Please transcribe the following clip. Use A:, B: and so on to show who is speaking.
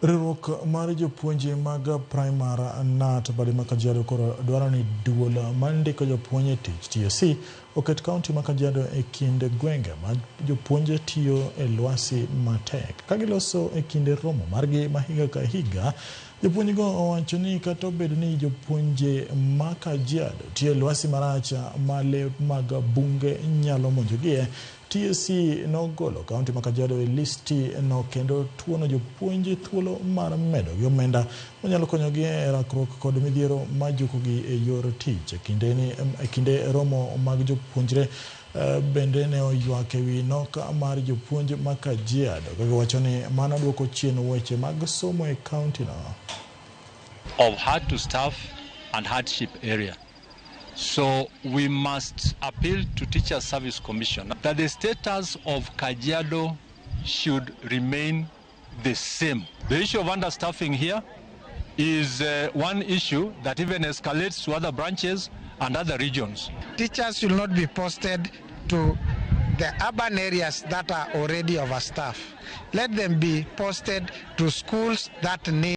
A: Riwruok mar jopuonje mag primar KNUT bade ma Kajiado koro dwaro ni duol mar ndiko jopuonj e tich TSC oket kaunti ma Kajiado e kind gwenge ma jopuonje tiyo e lwasi matek. Ka giloso e kinde romo margi ma higa ka higa, jopuonjgo owacho ni kata obedo ni jopuonje ma Kajiado tiyo e lwasi marach ma lee mag bunge nyalo monjogie, TSC nogolo kaunti ma Kajiado e listi no kendo tuono jopuonj thuolo mar medo gi omenda manyalo konyogi e rakruok kod midhiero majukogi e yor tich. E kinde romo mag jopuonjre bende ne oywak e wi nok mar jopuonj ma Kajiado ka giwacho ni mano duoko chien weche mag somo e kaunti no.
B: Of hard to staff and hardship area. So we must appeal to Teacher Service Commission that the status of Kajiado should remain the same. The issue of understaffing here is one issue that even escalates to other branches and other regions.
C: Teachers should not be posted to the urban areas that are already overstaffed. Let them be posted to schools that need